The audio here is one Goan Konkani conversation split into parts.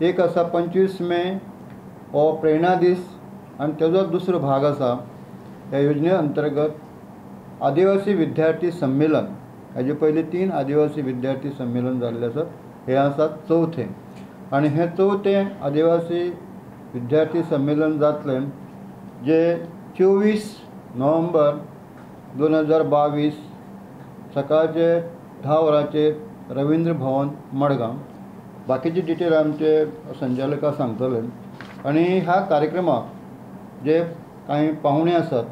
एक आसा 25 मे हो प्रेरणा दीस आनी तेजो दुसरो भाग आसा ह्या योजने अंतर्गत आदिवासी विद्यार्थी संमेलन. हेजे पयलीं 3 आदिवासी विद्यार्थी संमेलन जाल्लें आसात, हे आसा चवथें आनी हें चवथें आदिवासी विद्यार्थी संमेलन जातलें जे 24 नोव्हेंबर 2022 सकाळचे 10 वरांचेर रवींद्र भवन मडगांव. बाकीची डिटेल आमचे संचालकां सांगतले. आनी ह्या कार्यक्रमाक जे कांय पाहुणे आसात,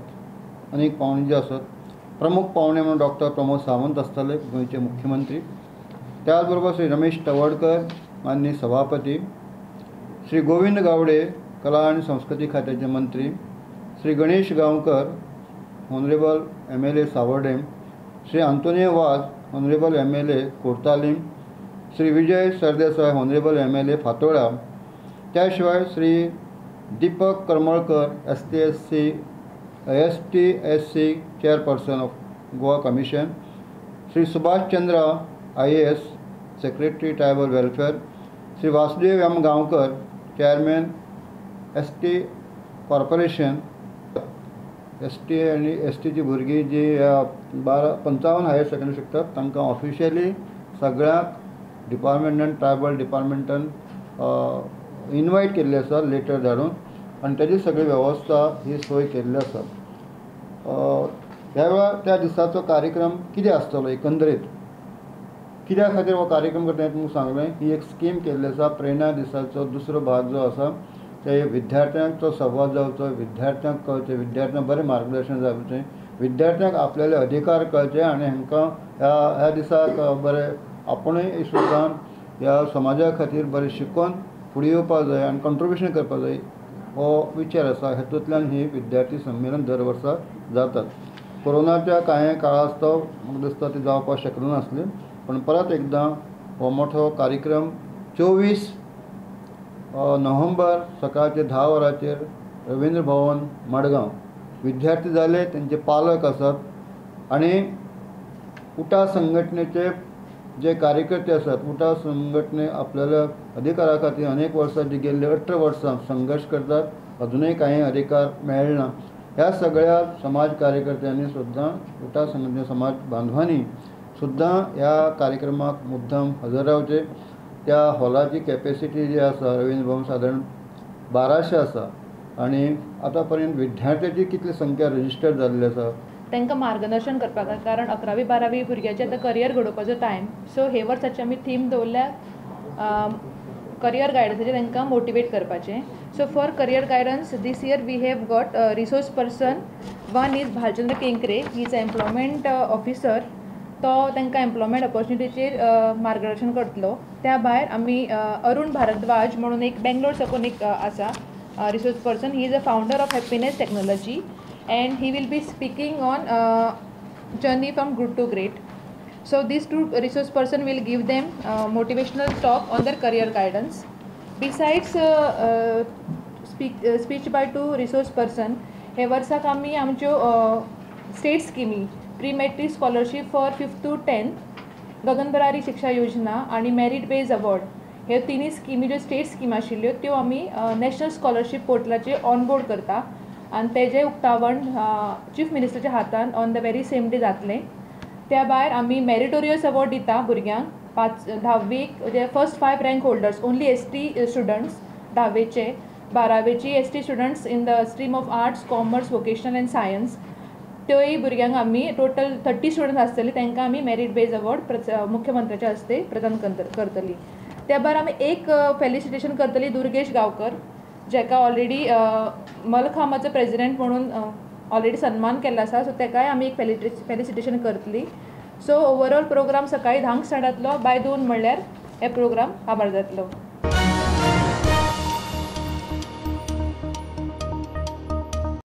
अनेक पाहुणे जे आसात, प्रमुख पाहुणे म्हणून डॉक्टर प्रमोद सावंत आसतले, गोंयचे मुख्यमंत्री, त्याच बरोबर श्री रमेश तवडकर माननीय सभापती, श्री गोविंद गावडे कला आनी संस्कृती खात्याचे मंत्री, Shri Ganesh Gaonkar honourable MLA Savarde, Shri Antonio Vaz honourable MLA Cortalim, Shri Vijay Sardesai honourable MLA Fatorda, त्या शिवाय Shri Deepak Karmalkar STSC chairperson of Goa commission, Shri Subhash Chandra IAS secretary tribal welfare, Shri Vasudev M Gaonkar chairman ST corporation. ST आनी एसटीची भुरगीं जी 55 हायर सेकंडरी शिकतात तांकां ऑफिशियली सगळ्यांक डिपार्टमेंटान ट्रायबल डिपार्टमेंटान इनवायट केल्ले आसा लेटर धाडून आनी तेजी सगळी वेवस्था ही सोय केल्ली आसा. ह्या वेळार त्या दिसाचो कार्यक्रम कितें आसतलो, एकंदरीत कित्या खातीर हो कार्यक्रम करता हें तुमकां सांगलें. ही एक स्कीम केल्ली आसा. प्रेरणा दिसाचो दुसरो भाग जो आसा ते विद्यार्थ्यांक तो संवाद जावचो, विद्यार्थ्यांक कळचें, विद्यार्थ्यांक बरें मार्गदर्शन जावचें, विद्यार्थ्यांक आपल्याले अधिकार कळचे आनी हांकां ह्या दिसाक बरें आपुणूय सुद्दां ह्या समाजा खातीर बरें शिकोवन फुडें येवपाक जाय आनी कॉन्ट्रिब्युशन करपाक जाय हो विचार आसा. हेतूंतल्यान ही विद्यार्थी संमेलन दर वर्सा जातात. कोरोनाच्या कांय काळास्तव म्हाका दिसता ती जावपाक शकलो नासली, पूण परत एकदां हो मोठो कार्यक्रम 24 नोव्हेंबर सकाळचे 10 वरांचेर रवींद्र भवन मडगांव. विद्यार्थी जाले, तेंचे पालक आसात आनी उटा संघटनेचे जे कार्यकर्ते आसात, उटा संघटने आपल्याला अधिकारा खातीर अनेक वर्सां जी गेल्ली 18 वर्सां संघर्श करतात, अजुनूय कांय अधिकार मेळना. ह्या सगळ्या समाज कार्यकर्त्यांनी सुद्दां उटा संघटने समाज बांधवांनी सुद्दां ह्या कार्यक्रमाक मुद्दाम हजर रावचे. त्या हॉलाची कॅपेसिटी जी आसा रवींद्र भवन सादारण 1200 आसा आनी आतां पर्यंत विद्यार्थ्याची कितली संख्या रजिस्टर जाल्ली आसा तांकां मार्गदर्शन करपाक, कारण 11वी 12वी भुरग्याचें आतां करियर घडोवपाचो टायम. सो हे वर्साची आमी थीम दवरल्या करियर गायडन्साचेर तांकां मोटिवेट करपाचें. So for career guidance this year we have got resource person. One is Bhalchandra Kenkre, he is a employment officer, तो तांकां एम्प्लॉयमेंट ऑपॉर्च्युनिटीचेर मार्गदर्शन करतलो. त्या भायर आमी अरुण भारद्वाज म्हणून एक बेंगलोर साकून एक आसा resource person, he is a founder of happiness technology and he will be speaking on journey from good to great. So these 2 resource person will give them motivational talk on their career guidance. Besides speech by 2 resource person, हे वर्साक आमी आमच्यो स्टेट स्किमी pre matric scholarship for 5th to 10th, Gagan Barari Shiksha Yojana आनी मेरीट बेज अवॉर्ड, ह्यो तिनूय स्किमी ज्यो स्टेट स्कीम आशिल्ल्यो त्यो आमी नॅशनल स्कॉलरशीप पोर्टलाचेर ऑनबोर्ड करता आनी तेजें उक्तावण चीफ मिनिस्टरच्या हातान on the very same day जातलें. त्या भायर आमी मेरिटोरियस अवॉर्ड दिता भुरग्यांक 5 धावेक जे first 5 rank holders only ST students, धावेचे 12वेची ST students in the stream of arts, commerce, vocational and science, त्योय भुरग्यांक आमी टोटल 30 स्टुडंट्स आसतले तांकां आमी मेरीट बेज अवॉर्ड मुख्यमंत्र्याच्या हस्ते प्रदान करतली. त्या भायर आमी एक फेलिसिटेशन करतली दुर्गेश गांवकर, जेका ऑलरेडी मलखामाचो प्रेजिडेंट म्हणून ऑलरेडी सन्मान केल्लो आसा, सो तेकाय आमी एक फेलिसिटेशन करतली. सो ओवरऑल प्रोग्राम सकाळी 10 स्टार्ट जातलो, बाय 2 म्हणल्यार हे प्रोग्राम काबार जातलो.